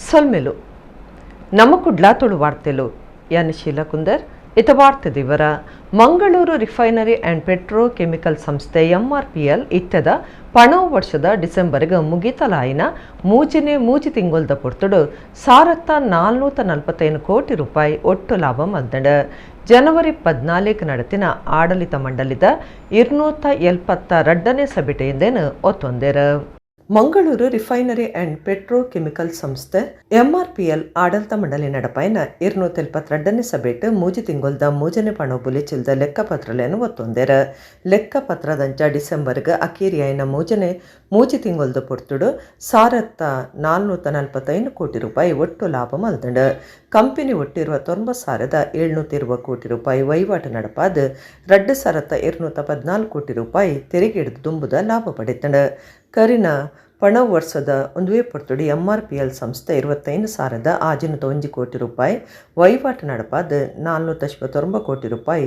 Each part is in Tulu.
ಸೊಲ್ಮೆಲು ನಮ್ಮ ಕುಡ್ಲ ತುಳು ವಾರ್ತೆಲು ಯಾನ್ ಶೀಲಾ ಕುಂದರ್ ಇತ ವಾರ್ತೆ ದಿವರ. ಮಂಗಳೂರು ರಿಫೈನರಿ ಅಂಡ್ ಪೆಟ್ರೋ ಕೆಮಿಕಲ್ ಸಂಸ್ಥೆ ಎಂಆರ್ಪಿಎಲ್ ಇತ್ತೆದ ಪಣವು ವರ್ಷದ ಡಿಸೆಂಬರ್ಗೆ ಮುಗಿತಲಾಯಿನ ಮೂಜಿನೇ ಮೂಜಿ ತಿಂಗೊಲ್ದ ಪೊರ್ತುಡು ಸಾರತ್ತ 445 ಕೋಟಿ ರೂಪಾಯಿ ಒಟ್ಟು ಲಾಭ ಮಲ್ದಂಡು. ಜನವರಿ 14 ನಡೆತಿನ ಆಡಳಿತ ಮಂಡಳಿದ 272ನೇ ಸಭೆಟೆಯಿಂದೇನು ಒತ್ತೊಂದೇರು. ಮಂಗಳೂರು ರಿಫೈನರಿ ಅಂಡ್ ಪೆಟ್ರೋ ಕೆಮಿಕಲ್ ಸಂಸ್ಥೆ ಎಂಆರ್ಪಿಎಲ್ ಆಡಳಿತ ಮಂಡಳಿ ನಡಪಾಯಿನ 272ನೇ ಸಭೆಟ್ ಮೂಜಿ ತಿಂಗೊಲ್ದ ಮೂಜನೇ ಪಣ ಬುಲೆಚಿಲ್ದ ಲೆಕ್ಕಪತ್ರಲೇನು ಒತ್ತೊಂದೇರು. ಲೆಕ್ಕಪತ್ರದಂಚ ಡಿಸೆಂಬರ್ಗೆ ಅಕೇರಿಯಾಯಿನ ಮೂಜನೇ ಮೂಜಿ ತಿಂಗೊಲ್ದ ಪೊರ್ತುಡು ಸಾರತ್ತ 445 ಕೋಟಿ ರೂಪಾಯಿ ಒಟ್ಟು ಲಾಭ ಮಲ್ದಂಡು. ಕಂಪನಿ ಒಟ್ಟಿರುವ 9,720 ಕೋಟಿ ರೂಪಾಯಿ ವಹಿವಾಟು ನಡಪಾದ 2,214 ಕೋಟಿ ರೂಪಾಯಿ ತೆರಿಗೆ ಹಿಡಿದು ದುಂಬುದ ಲಾಭ ಪಡೆತಂಡು. ಕರಿನ ಪಣ ವರ್ಷದ ಒಂದುವೇ ಪೊರ್ತುಡು ಎಂಆರ್ಪಿಎಲ್ ಸಂಸ್ಥೆ 25,601 ಕೋಟಿ ರೂಪಾಯಿ ವಹಿವಾಟು ನಡಪಾದ 489 ಕೋಟಿ ರೂಪಾಯಿ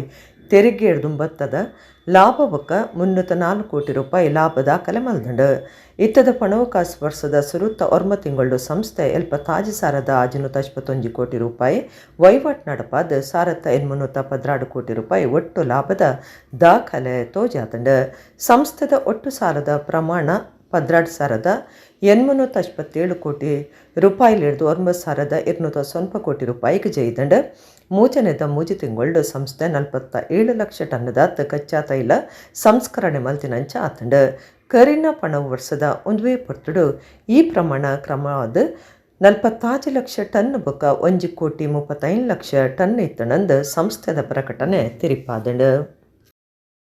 ತೆರಿಗೆ ದುಂಬತ್ತದ ಲಾಭ ಬೊಕ್ಕ 304 ಕೋಟಿ ರೂಪಾಯಿ ಲಾಭ ದಾಖಲೆ ಮಲ್ದಂಡು. ಇತ್ತದ ಪಣವಕಾಸು ವರ್ಷದ ಸುರುತ್ತ ಒರ್ಮ ತಿಂಗಳು ಸಂಸ್ಥೆ 75,621 ಕೋಟಿ ರೂಪಾಯಿ ವಹಿವಾಟು ನಡಪಾದ 1,812 ಕೋಟಿ ರೂಪಾಯಿ ಒಟ್ಟು ಲಾಭದ ದಾಖಲೆ ತೋಜಾತಂಡು. ಸಂಸ್ಥೆದ ಒಟ್ಟು ಸಾಲದ ಪ್ರಮಾಣ 12,887 ಕೋಟಿ ರೂಪಾಯಿ ಹಿಡಿದು 9,209 ಕೋಟಿ ರೂಪಾಯಿಗೆ ಜೈದಂಡು. ಮೂಜನೆದ ಮೂಜಿ ತಿಂಗಳು ಸಂಸ್ಥೆ 47 ಲಕ್ಷ ಟನ್ನದಾತ್ ಕಚ್ಚಾ ತೈಲ ಸಂಸ್ಕರಣೆ ಮಲ್ತಿನಂಚ ಆತಂಡು. ಕರಿನ ಪಣವು ವರ್ಷದ ಒಂದುವೇ ಪೊರ್ತುಡು ಈ ಪ್ರಮಾಣ ಕ್ರಮವಾದ 45 ಲಕ್ಷ ಟನ್ ಬೊಕ್ಕ 1 ಕೋಟಿ 35 ಲಕ್ಷ ಟನ್ ಇತ್ತಣಂದು ಸಂಸ್ಥೆದ ಪ್ರಕಟಣೆ ತಿರಿಪಾದಂಡು.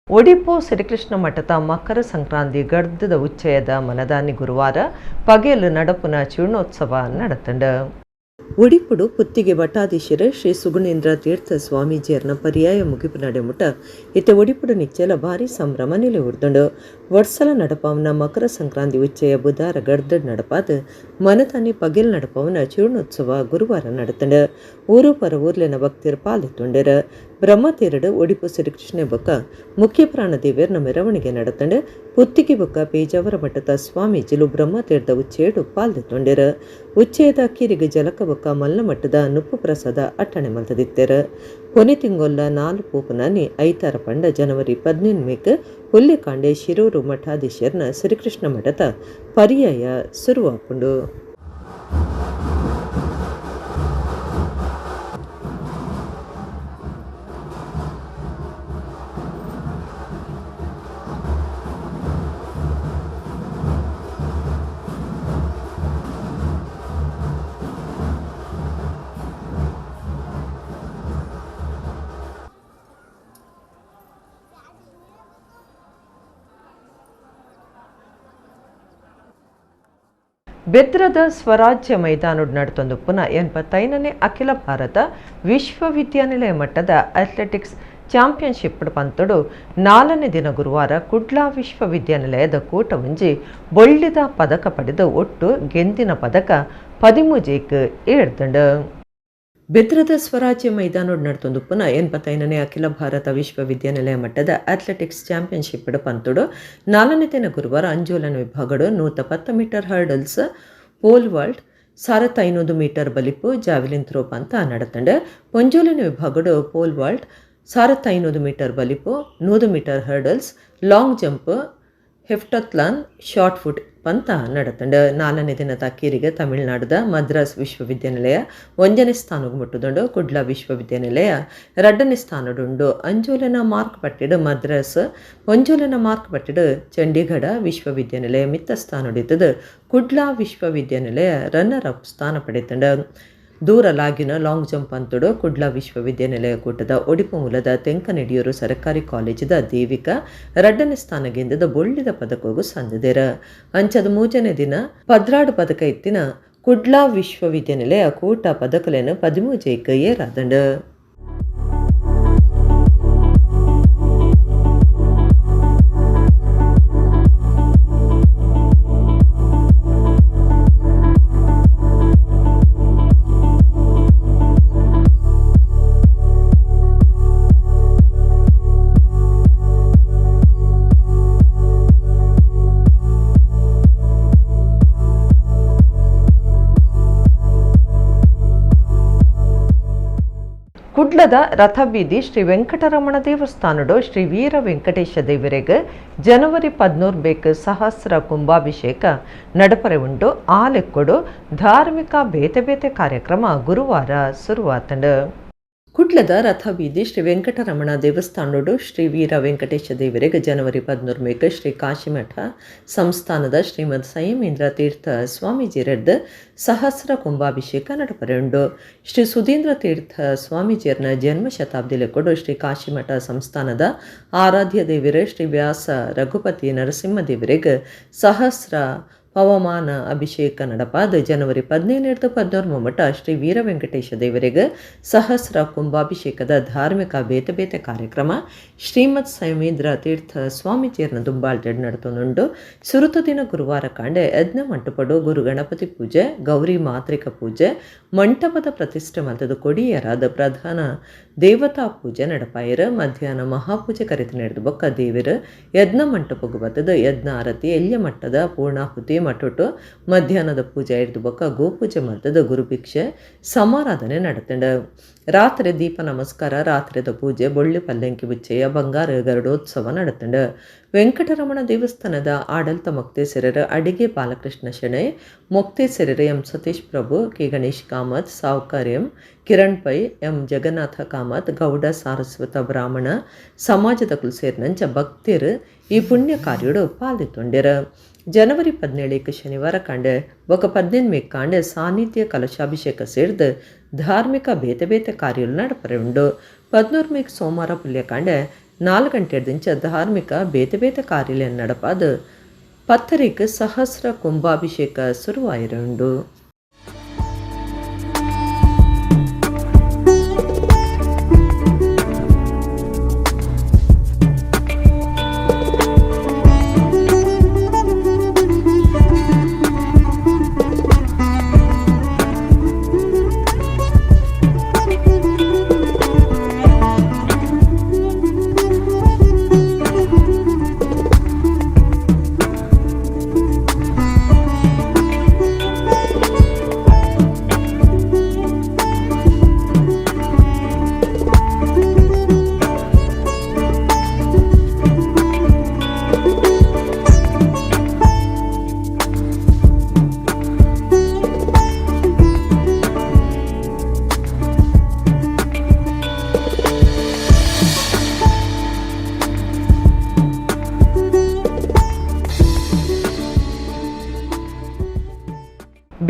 ಒಡಿಪು ಶ್ರೀಕೃಷ್ಣ ಮಠದ ಮಕರ ಸಂಕ್ರಾಂತಿ ಗರ್ದದ ಉಚ್ಚಯದ ಮನದಾನಿ ಗುರುವಾರ ಪಗೆಲು ನಡಪುನ ಚೂರ್ಣೋತ್ಸವ ನಡತಂಡು. ಒಡಿಪುಡು ಪುತ್ತಿಗೆ ಮಠಾಧೀಶರು ಶ್ರೀ ಸುಗುಣೇಂದ್ರ ತೀರ್ಥ ಸ್ವಾಮೀಜಿಯರ್ನ ಪರ್ಯಾಯ ಮುಗಿಪು ನಡೆಮುಟ ಇತ್ತೆ ಒಡಿಪುಡು ನಿಚ್ಚಲ ಭಾರಿ ಸಂಭ್ರಮ ನಿಲೆ ಉರ್ದುಂಡು. ವರ್ಷಲ ನಡಪವನ ಮಕರ ಸಂಕ್ರಾಂತಿ ಉಚ್ಚಯ ಬುಧಾರ ಗರ್ದಡ್ ನಡಪಾದ ಮನತಾನಿ ಪಗೆಲ್ ನಡಪವನ ಚೂರ್ಣೋತ್ಸವ ಗುರುವಾರ ನಡತಂಡು. ಊರು ಪರ ಊರ್ಲೆನ ಭಕ್ತಿಯರ್ ಪಾಲೆತ್ತುಂಡೆರು. ಬ್ರಹ್ಮತೇರಡು ಒಡಿಪು ಶ್ರೀಕೃಷ್ಣ ಬೊಕ್ಕ ಮುಖ್ಯ ಪ್ರಾಣದೇವಿಯರ್ನ ಮೆರವಣಿಗೆ ನಡತಂಡು. ಪುತ್ತಿಗೆ ಬೊಕ್ಕ ಪೇಜಾವರ ಮಠದ ಸ್ವಾಮೀಜಿಲು ಬ್ರಹ್ಮತೀರ್ಥ ಉಚ್ಚಯಡು ಪಾಲ್ದೆತ್ತೊಂಡೆರು. ಉಚ್ಚಯದ ಕಿರಿಗೆ ಜಲಕ ಬೊಕ್ಕ ಮಲ್ಲಮಟ್ಟದ ನುಪ್ಪು ಪ್ರಸಾದ ಅಟ್ಟಣೆ ಮಲ್ತದಿತ್ತೆರು. ಕೊನೆ ತಿಂಗೊಲ್ಲ 4 ಪೂಪುನಾನಿ ಐತಾರ ಪಂಡ ಜನವರಿ 18 ಹುಲ್ಲಿಕಾಂಡೆ ಶಿರೂರು ಮಠಾಧೀಶರ್ನ ಶ್ರೀಕೃಷ್ಣ ಮಠದ ಪರ್ಯಾಯ ಸುರುವಾಪುಂಡು. ಬೆದ್ರದ ಸ್ವರಾಜ್ಯ ಮೈದಾನಡ್ ನಡತೊಂದು ಪುನಃ 85ನೇ ಅಖಿಲ ಭಾರತ ವಿಶ್ವವಿದ್ಯಾನಿಲಯ ಮಟ್ಟದ ಅಥ್ಲೆಟಿಕ್ಸ್ ಚಾಂಪಿಯನ್ಶಿಪ್ ಪಂತೊಡು 4ನೇ ದಿನ ಗುರುವಾರ ಕುಡ್ಲಾ ವಿಶ್ವವಿದ್ಯಾನಿಲಯದ ಕೂಟವಂಜಿ ಬೊಳ್ಳಿದ ಪದಕ ಪಡೆದು ಒಟ್ಟು ಗೆಂದಿನ ಪದಕ 13ಕ್ಕೆ ಏಳ್ದಂಡು. ಬೆದ್ರದ ಸ್ವರಾಜ್ಯ ಮೈದಾನಡ್ ನಡತೊಂದು ಪುನಃ 85ನೇ ಅಖಿಲ ಭಾರತ ವಿಶ್ವವಿದ್ಯಾನಿಲಯ ಮಟ್ಟದ ಅಥ್ಲೆಟಿಕ್ಸ್ ಚಾಂಪಿಯನ್ಶಿಪ್ ಪಂತೊಡು 4ನೇ ದಿನ ಗುರುವಾರ ಅಂಜೋಲನ ವಿಭಾಗಡು 110 metre hurdles, pole vault, 1500 metre ಬಲಿಪು, ಜಾವೆಲಿನ್ ಥ್ರೋ ಪಂತ ನಡತಂಡು. ಪೊಂಜೋಲಿನ ವಿಭಾಗಡು ಪೋಲ್ ವಾಲ್ಟ್, 1500 ಮೀಟರ್ ಬಲಿಪು, 100 metre hurdles, long jump, heptathlon, shot put ಪಂತ ನಡತಂಡು. 4ನೇ ದಿನದ ಅಕೀರಿಗೆ ತಮಿಳುನಾಡದ ಮದ್ರಾಸ್ ವಿಶ್ವವಿದ್ಯಾನಿಲಯ 1ನೇ ಸ್ಥಾನಕ್ಕೆ ಮುಟ್ಟುದುಂಡು. ಕುಡ್ಲಾ ವಿಶ್ವವಿದ್ಯಾನಿಲಯ 2ನೇ ಸ್ಥಾನಡುಂಡು. ಅಂಜೋಲನ ಮಾರ್ಕ್ ಪಟ್ಟಿಡು ಮದ್ರಾಸ್, ಒಂಜೋಲನ ಮಾರ್ಕ್ ಪಟ್ಟಿಡು ಚಂಡೀಗಢ ವಿಶ್ವವಿದ್ಯಾನಿಲಯ ಮಿತ್ತ ಸ್ಥಾನಡಿದ್ದದು. ಕುಡ್ಲಾ ವಿಶ್ವವಿದ್ಯಾನಿಲಯ ರನ್ನರ್ ಅಪ್ ಸ್ಥಾನ ಪಡೆತಂಡು. ದೂರ ಲಾಗಿನ ಲಾಂಗ್ ಜಂಪ್ ಅಂತುಡು ಕುಡ್ಲಾ ವಿಶ್ವವಿದ್ಯಾನಿಲಯ ಕೂಟದ ಒಡಿಪು ಮೂಲದ ತೆಂಕನಡಿಯೂರು ಸರ್ಕಾರಿ ಕಾಲೇಜಿದ ದೇವಿಕಾ 2ನೇ ಸ್ಥಾನಗೆಂದದ ಬೊಳ್ಳಿದ ಪದಕೋಗು ಸಂದಿದೆರ. ಅಂಚದ ಮೂಜನೇ ದಿನ 14 ಪದಕ ಇತ್ತಿನ ಕುಡ್ಲಾ ವಿಶ್ವವಿದ್ಯಾನಿಲಯ ಕೂಟ ಪದಕಲೇನು 13ಕ್ಕೆ ಏರಾದಂಡು. ಕುಡ್ಲದ ರಥಬೀದಿ ಶ್ರೀ ವೆಂಕಟರಮಣ ದೇವಸ್ಥಾನಡು ಶ್ರೀ ವೀರ ವೆಂಕಟೇಶ ದೇವರಿಗೆ ಜನವರಿ 14 ಬೇಕ್ ಸಹಸ್ರ ಕುಂಭಾಭಿಷೇಕ ನಡಪರೆ ಉಂಡು. ಆಲೆಕ್ಕೊಡು ಧಾರ್ಮಿಕ ಬೇತೆ ಬೇತೆ ಕಾರ್ಯಕ್ರಮ ಗುರುವಾರ ಶುರುವಾತಂಡು. ಕುಡ್ಲದ ರಥಬೀದಿ ಶ್ರೀ ವೆಂಕಟರಮಣ ದೇವಸ್ಥಾನಡು ಶ್ರೀ ವೀರ ವೆಂಕಟೇಶ ದೇವರಿಗೆ ಜನವರಿ 14 ಮೇಕ್ ಶ್ರೀ ಕಾಶಿಮಠ ಸಂಸ್ಥಾನದ ಶ್ರೀಮದ್ ಸಂಯಮೇಂದ್ರ ತೀರ್ಥ ಸ್ವಾಮೀಜಿಯರದ್ದು ಸಹಸ್ರ ಕುಂಭಾಭಿಷೇಕ ನಡಪರೆಯುಂಡು. ಶ್ರೀ ಸುಧೀಂದ್ರ ತೀರ್ಥ ಸ್ವಾಮೀಜಿಯರ್ನ ಜನ್ಮ ಶತಾಬ್ದಿ ಲೆಕ್ಕೊಡು ಶ್ರೀ ಕಾಶಿಮಠ ಸಂಸ್ಥಾನದ ಆರಾಧ್ಯ ದೇವರ ಶ್ರೀ ವ್ಯಾಸ ರಘುಪತಿ ನರಸಿಂಹ ದೇವರಿಗೆ ಸಹಸ್ರ ಪವಮಾನ ಅಭಿಷೇಕ ನಡಪಾದ ಜನವರಿ 17 14 ಮಠ ಶ್ರೀ ವೀರ ವೆಂಕಟೇಶ ದೇವರಿಗೆ ಸಹಸ್ರ ಕುಂಭಾಭಿಷೇಕದ ಧಾರ್ಮಿಕ ಬೇತೆ ಬೇತೆ ಕಾರ್ಯಕ್ರಮ ಶ್ರೀಮದ್ ಸಂಯಮೇಂದ್ರ ತೀರ್ಥ ಸ್ವಾಮೀಜಿಯರ್ನ ದುಂಬಾಳ್ತೆಡ್ ನಡತೊಂದುಂಡು. ಸುರುತ ದಿನ ಗುರುವಾರ ಕಾಂಡೆ ಯಜ್ಞ ಮಂಟಪಡು ಗುರು ಗಣಪತಿ ಪೂಜೆ, ಗೌರಿ ಮಾತೃಕ ಪೂಜೆ, ಮಂಟಪದ ಪ್ರತಿಷ್ಠೆ ಮಲ್ತದ ಕೊಡಿಯರಾದ ಪ್ರಧಾನ ದೇವತಾ ಪೂಜೆ ನಡಪಾಯರು. ಮಧ್ಯಾಹ್ನ ಮಹಾಪೂಜೆ ಕರೆತು ನಡೆದು ಬೊಕ್ಕ ದೇವರು ಯಜ್ಞ ಮಂಟಪಗು ಬತ್ತದ ಯಜ್ಞ ಆರತಿ ಎಲ್ಯ ಮಟ್ಟದ ಪೂರ್ಣಾಹುತಿ ಮಟ್ಟುಟ್ಟು ಮಧ್ಯಾಹ್ನದ ಪೂಜೆ ಹಿಡಿದು ಬೊಕ್ಕ ಗೋಪೂಜೆ ಮಲ್ತದ ಗುರುಭಿಕ್ಷೆ ಸಮಾರಾಧನೆ ನಡತಂಡ. ರಾತ್ರಿ ದೀಪ ನಮಸ್ಕಾರ, ರಾತ್ರಿದ ಪೂಜೆ, ಬೊಳ್ಳಿ ಪಲ್ಲಂಕಿ ಬುಚ್ಚೆಯ ಬಂಗಾರ ಗರುಡೋತ್ಸವ ನಡತಂಡ. ವೆಂಕಟರಮಣ ದೇವಸ್ಥಾನದ ಆಡಳಿತ ಮೊಕ್ತೇಸರರ ಅಡಿಗೆ Balakrishna Shenoy, ಮೊಕ್ತೇಸರರ M Satish Prabhu, K Ganesh Kamath, Savkar M Kiran Pai, M Jagannatha Kamath, Gowda Saraswata ಬ್ರಾಹ್ಮಣ ಸಮಾಜದ ಕುಲಸೇರಿನಂಚ ಭಕ್ತರು ಈ ಪುಣ್ಯ ಕಾರ್ಯಡು ಪಾಲ್ದಿತ್ತೊಂಡೆರ. ಜನವರಿ 17 ಶನಿವಾರ ಕಾಂಡೆ ಬೊಕ 18 ಕಾಂಡೆ ಸಾನ್ನಿಧ್ಯ ಕಲಶಾಭಿಷೇಕ ಸೇರಿದ ಧಾರ್ಮಿಕ ಬೇತೆ ಬೇತೆ ಕಾರ್ಯಗಳು ನಡಪರೆ ಉಂಡು. 14 ಸೋಮವಾರ ಪುಲ್ಯಕಾಂಡೆ 4 ಗಂಟೆದಿಂಚ ಧಾರ್ಮಿಕ ಬೇತೆ ಬೇತೆ ಕಾರ್ಯಗಳನ್ನು ನಡಪಾದ 10 ಸಹಸ್ರ ಕುಂಭಾಭಿಷೇಕ ಶುರುವಾಯಿರುಂಡು.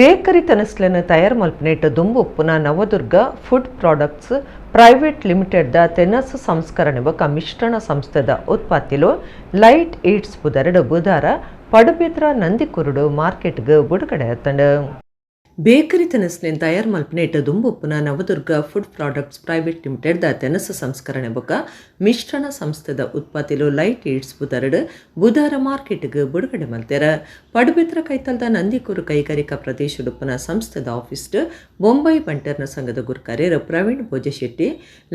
ಬೇಕರಿ ತನಸ್ಲೆನ್ ತಯಾರು ಮಲ್ಪನೇಟ್ ದುಂಬುಪ್ಪುನ Navadurga food products private limited the ತೆನಸ್ ಸಂಸ್ಕರಣೆ ಬೊಕ ಮಿಶ್ರಣ ಸಂಸ್ಥೆದ ಉತ್ಪತ್ತಿಲು ಲೈಟ್ ಈಟ್ಸ್ ಬುಧರಡು ಬುಧಾರ ಪಡುಬಿದ್ರ ನಂದಿಕುರುಡು ಮಾರ್ಕೆಟ್ಗೆ ಬಿಡುಗಡೆ ಆತಂಡು. ಬೇಕರಿ ತೆನಸ್ಲೆನ್ ತಯಾರು ಮಲ್ಪನೇಟ್ ದುಂಬುಪ್ಪುನ Navadurga food products private limited the ತೆನಸ ಸಂಸ್ಕರಣೆ ಬೊಕ ಮಿಶ್ರಣ ಸಂಸ್ಥೆದ ಉತ್ಪತ್ತಿಲು ಲೈಟ್ ಈಟ್ಸ್ ಬುಧರಡು ಬುಧಾರ ಮಾರ್ಕೆಟ್ಗೆ ಬಿಡುಗಡೆ ಮಲ್ತೆರ. ಪಡುಬಿದ್ರ ಕೈತಲ್ದ ನಂದಿಕೂರು ಕೈಗಾರಿಕಾ ಪ್ರದೇಶಡುಪ್ಪನ ಸಂಸ್ಥೆದ ಆಫೀಸ್ ಬೊಂಬೈ ಬಂಟರ್ನ ಸಂಘದ ಗುರ್ಕಾರ್ಯರು ಪ್ರವೀಣ್ ಭೋಜಶೆಟ್ಟಿ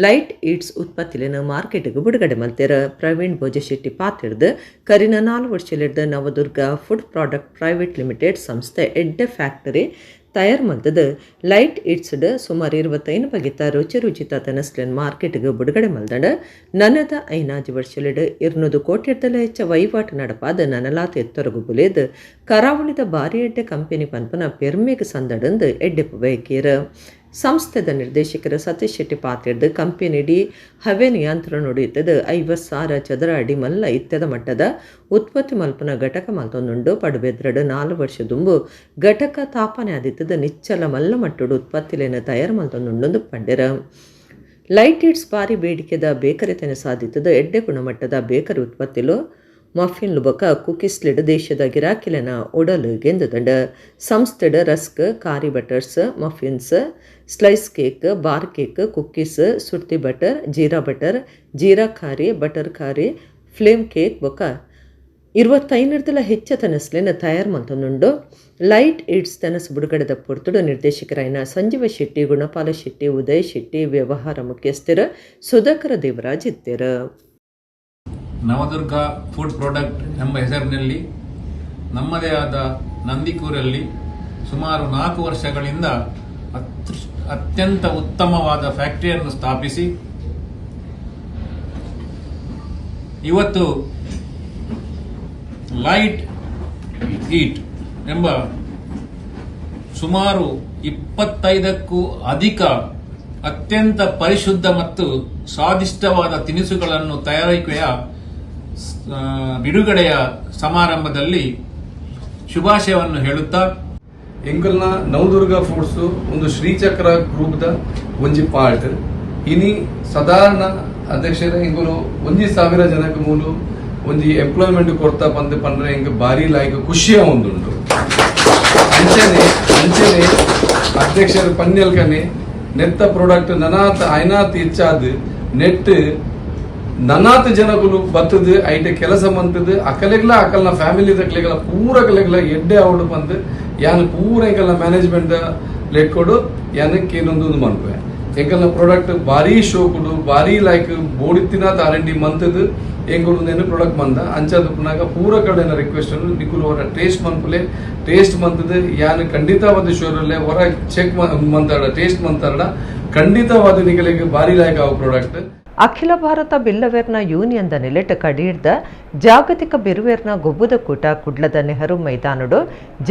ಲೈಟ್ ಈಟ್ಸ್ ಉತ್ಪತ್ತಿಲಿನ ಮಾರ್ಕೆಟ್ಗೆ ಬಿಡುಗಡೆ ಮಲ್ತೆರ. ಪ್ರವೀಣ್ ಭೋಜಶೆಟ್ಟಿ ಪಾತಿಡ್ದು ಕರಿನ 4 ವರ್ಷಲಿಡ್ದ Navadurga food product private limited ಸಂಸ್ಥೆ ಎಡ್ಡೆ ಫ್ಯಾಕ್ಟರಿ ತಯಾರು ಮಲ್ತದ ಲೈಟ್ ಇಟ್ಸ್ಡ್ ಸುಮಾರು 25 ಬಗೆತ ರುಚಿ ರುಚಿತ ತೆನಸ್ಲೆನ್ ಮಾರ್ಕೆಟ್ಗೆ ಬಿಡುಗಡೆ ಮಲ್ದಂಡ. ನನದ ಐನಾಜಿ ವರ್ಷಲಿಡ್ 200 ಕೋಟಿರ್ದಲ ಹೆಚ್ಚ ವಹಿವಾಟು ನಡಪಾದ ನನಲಾತ ಎತ್ತರಗು ಬುಲೇದ್ ಕರಾವಳಿದ ಭಾರಿ ಎಡ್ಡೆ ಕಂಪನಿ ಪನ್ಪನ ಪೆರ್ಮೆಗ್ ಸಂದಡಂದು ಎಡ್ಡೆಪ್ಪು ಬಯಕೀರ. ಸಂಸ್ಥೆದ ನಿರ್ದೇಶಕರು ಸತೀಶ್ ಶೆಟ್ಟಿ ಪಾತಿಡ್ದು ಕಂಪನಿ ಡಿ ಹವೆ ನಿಯಂತ್ರಣ ನುಡಿಯುತ್ತದೆ 50,000 ಚದರ ಅಡಿ ಮಲ್ಲ ಇತ್ಯದ ಮಟ್ಟದ ಉತ್ಪತ್ತಿ ಮಲ್ಪನ ಘಟಕ ಮಲ್ತೊಂದುಂಡು. ಪಡುಬೆದ್ರಡು 4 ವರ್ಷ ದುಂಬು ಘಟಕ ತಾಪನೆ ಆದಿತ್ತದ ನಿಚ್ಚಲ ಮಲ್ಲ ಮಟ್ಟಡು ಉತ್ಪತ್ತಿಲೇನ ತಯಾರು ಮಲ್ತೊಂದುಂಡು ಪಂಡೆರ. ಲೈಟ್ ಈಟ್ಸ್ ಭಾರಿ ಬೇಡಿಕೆದ ಬೇಕರಿ ತೆನೆ ಸಾಧಿತದ ಎಡ್ಡೆ ಗುಣಮಟ್ಟದ ಬೇಕರಿ ಉತ್ಪತ್ತಿಲು ಮಫಿನ್ ಬೊಕ ಕುಕೀಸ್ಲಿಡ್ ದೇಶದ ಗಿರಾಕಿಲೆನ ಉಡಲು ಗೆಂದದಂಡ. ಸಂಸ್ಥೆಡ್ rusk, kari butters, muffins, slice cake, bar cake, cookies, Surti butter, jeera butter, jeera khari, butter khari, flame cake ಬೊಕ 25 ಹೆಚ್ಚ ತೆನಸ್ಲೆನ್ ತಯಾರು ಮಲ್ತೊಂದುಂಡು. ಲೈಟ್ ಈಟ್ಸ್ ತೆನಸ್ ಬಿಡುಗಡೆದ ಪೊರ್ತುಡು ನಿರ್ದೇಶಕರಾಯಿನ ಸಂಜೀವ ಶೆಟ್ಟಿ, ಗುಣಪಾಲ ಶೆಟ್ಟಿ, ಉದಯ್ ಶೆಟ್ಟಿ, ವ್ಯವಹಾರ ಮುಖ್ಯಸ್ಥರು ಸುಧಾಕರ ದೇವರಾಜ್ ಇತ್ತೆರು. ನವದುರ್ಗ ಫುಡ್ ಪ್ರಾಡಕ್ಟ್ ಎಂಬ ಹೆಸರಿನಲ್ಲಿ ನಮ್ಮದೇ ಆದ ನಂದಿಕೂರಲ್ಲಿ ಸುಮಾರು 4 ವರ್ಷಗಳಿಂದ ಅತ್ಯಂತ ಉತ್ತಮವಾದ ಫ್ಯಾಕ್ಟರಿಯನ್ನು ಸ್ಥಾಪಿಸಿ ಇವತ್ತು ಲೈಟ್ ಈಟ್ ಎಂಬ ಸುಮಾರು 25ಕ್ಕೂ ಅಧಿಕ ಅತ್ಯಂತ ಪರಿಶುದ್ಧ ಮತ್ತು ಸ್ವಾದಿಷ್ಟವಾದ ತಿನಿಸುಗಳನ್ನು ತಯಾರಿಕೆಯ ಬಿಡುಗಡೆಯ ಸಮಾರಂಭದಲ್ಲಿ ಶುಭಾಶಯವನ್ನು ಹೇಳುತ್ತಾ, ಎಂಕಲ್ನ ನವದುರ್ಗ ಫುಡ್ಸ್ ಒಂದು ಶ್ರೀಚಕ್ರ ಗ್ರೂಪ್ದ ಒಂಜಿ ಪಾರ್ಟ್. ಇನಿ ಸಾಧಾರಣ ಅಧ್ಯಕ್ಷರ ಎಂಕುಲು 1,000 ಜನಕ್ಕೆ ಮೂಲು ಒಂಜಿ ಎಂಪ್ಲಾಯ್ಮೆಂಟ್ ಕೊಡ್ತಾ ಪಂದ್ ಪಂಡ್ರೆ ಎಂಕ್ ಬಾರಿ ಲಾಯ್ಕ್ ಖುಷಿಯ ಒಂದುಂಡು. ಅಂಚನೆ ಅಂಚನೆ ಅಧ್ಯಕ್ಷರು ಪನ್ಯಲ್ಕನೆ ನೆತ್ತ ಪ್ರಾಡಕ್ಟ್ ನನಾತ್ ಐನಾತ್ ಹೆಚ್ಚಾದ್ ನೆಟ್ ನನಾತ್ ಜನಕುಲು ಬತ್ತದು ಐಟ್ ಕೆಲಸ ಮಂತದು ಅಕಲೆಗ್ಲ ಅಕಲ್ನ ಫ್ಯಾಮಿಲಿ ತಕ್ಲೆಗ್ಲ ಪೂರ ಕಲೆಗ್ಲ ಎಡ್ಡೆ ಅವಡು ಬಂದು ಯಾನ್ ಪೂರ ಎಂಕಲ್ನ ಮ್ಯಾನೇಜ್ಮೆಂಟ್ ಲೆಕ್ಕೊಡು ಯಾನ್ ಕೇನೊಂದು ಮನ್ಪೆ. ಎಂಕಲ್ನ ಪ್ರಾಡಕ್ಟ್ ಭಾರಿ ಶೋಕುಡು, ಭಾರಿ ಲೈಕ್ ಬೋಡಿತ್ತಿನ ಆರ್ ಡಿ ಮಂತದು ಎಂಕುಲು ನೇನು ಪ್ರಾಡಕ್ಟ್ ಮಂದ. ಅಂಚಾದ ಪುನಾಗ ಪೂರ ಕಡೆನ ರಿಕ್ವೆಸ್ಟ್, ನಿಕುಲು ಹೊರ ಟೇಸ್ಟ್ ಮನ್ಪುಲೆ. ಟೇಸ್ಟ್ ಮಂತದು ಯಾನ್ ಖಂಡಿತವಾದ ಶೋರಲ್ಲೇ ಹೊರ ಚೆಕ್ ಮಂತಾಡ, ಟೇಸ್ಟ್ ಮಂತಾಡ, ಖಂಡಿತವಾದ ನಿಕಲೆಗ್ ಭಾರಿ ಲೈಕ್ ಆವು ಪ್ರಾಡಕ್ಟ್. ಅಖಿಲ ಭಾರತ ಬಿಲ್ಲವೆರ್ನ ಯೂನಿಯನ್ದ ನಿಲೆಟ್ ಕಡೀರ್ದ ಜಾಗತಿಕ ಬಿರುವೆರ್ನ ಗೊಬ್ಬುದ ಕೂಟ ಕುಡ್ಲದ ನೆಹರು ಮೈದಾನಡು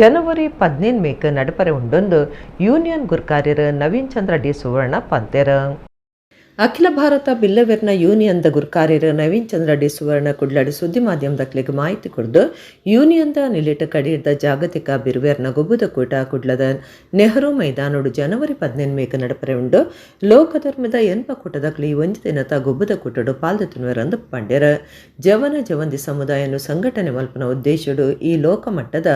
ಜನವರಿ 15 ಮೇಕ್ ನಡಪರೆ ಉಂಡೊಂದು ಯೂನಿಯನ್ ಗುರ್ಕಾರ್ಯರು ನವೀನ್ ಚಂದ್ರ ಡಿ ಸುವರ್ಣ ಪಂತೆರ್. ಅಖಿಲ ಭಾರತ ಬಿಲ್ಲವೆರ್ನ ಯೂನಿಯನ್ದ ಗುರ್ಕಾರ್ಯರು ನವೀನ್ ಚಂದ್ರ ಡಿ ಸುವರ್ಣ ಕುಡ್ಲಡು ಸುದ್ದಿ ಮಾಧ್ಯಮದಕ್ಲೆಗ್ ಮಾಹಿತಿ ಕೊಡ್ದು, ಯೂನಿಯನ್ದ ನಿಲೆಟ್ ಕಡೀರ್ದ ಜಾಗತಿಕ ಬಿರುವೆರ್ನ ಗೊಬ್ಬುದ ಕೂಟ ಕುಡ್ಲದ ನೆಹರು ಮೈದಾನಡು ಜನವರಿ 15 ಮೇಕ್ ನಡಪರೆ ಉಂಡು. ಲೋಕಧರ್ಮದ ಎನ್ಪ ಕೂಟದಕ್ಲಿ ಒಂಜಿ ದಿನತ ಗೊಬ್ಬುದ ಕೂಟಡು ಪಾಲ್ದೆತ್ತುನುವೆರಂದು ಪಂಡೆರ್. ಜವನ ಜವಂದಿ ಸಮುದಾಯನು ಸಂಘಟನೆ ಮಲ್ಪುನ ಉದ್ದೇಶಡು ಈ ಲೋಕಮಟ್ಟದ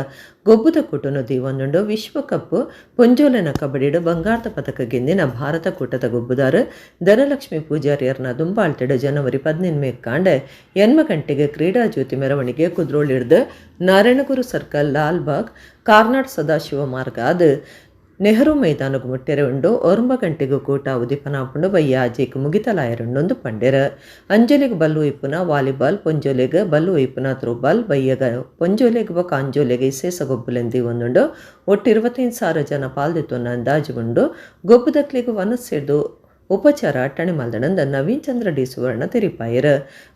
ಗೊಬ್ಬುದ ಕೂಟನು ದೀವೊಂದುಂಡು. ವಿಶ್ವಕಪ್ ಪೊಂಜೋಲೆನ ಕಬಡ್ಡಿಡು ಬಂಗಾರದ ಪದಕ ಗೆಂದಿನ ಭಾರತ ಕೂಟದ ಗೊಬ್ಬುದಾರು ಧನಲಕ್ಷ್ಮಿ ಪೂಜಾರಿಯರ್ನ ದುಂಬಾಳ್ತಿಡು ಜನವರಿ 15 ಮೇಕ್ ಕಾಂಡೆ 8 ಗಂಟೆಗೆ ಕ್ರೀಡಾ ಜ್ಯೋತಿ ಮೆರವಣಿಗೆ ಕುದ್ರೋಳಿಡ್ದು ನಾರಾಯಣಗುರು ಸರ್ಕಲ್, ಲಾಲ್ಬಾಗ್, ಕಾರ್ನಾಡ್ ಸದಾಶಿವ ಮಾರ್ಗ ಅದು ನೆಹರು ಮೈದಾನಗು ಮುಟ್ಟೆರೆ ಉಂಡು. 9 ಗಂಟೆಗೂ ಕೂಟ ಉದಿಪನಾಪುಂಡು. ಬಯ್ಯಾಜೆಕ್ ಮುಗಿತಲಾಯರುಂಡೊಂದು ಪಂಡೆರ್. ಅಂಜಲಿಗ್ ಬಲ್ಲು ಇಪ್ಪುನ ವಾಲಿಬಾಲ್, ಪೊಂಜೋಲೆಗ್ ಬಲ್ಲು ಇಪ್ಪುನ ಥ್ರೋಬಾಲ್, ಬಯ್ಯಗ ಪೊಂಜೋಲೆಗ್ ಬೊಕ ಅಂಜೋಲೆಗ್ ಇಸೇಸ ಗೊಬ್ಬುಲೆಂದಿ ಒಂದುಂಡು. ಒಟ್ಟು 25,000 ಜನ ಪಾಲ್ದೆತ್ತೊನ್ನ ಅಂದಾಜು ಉಂಡು. ಗೊಬ್ಬುದಕ್ಲೆಗ್ ವನಸ್ಸೆಡ್ದು ಉಪಚಾರ ಅಟ್ಟಣೆ ಮಲ್ದಣಂದ ನವೀನ್ ಚಂದ್ರ ಡಿ ಸುವರ್ಣ ತೆರಿಪಾಯರ್.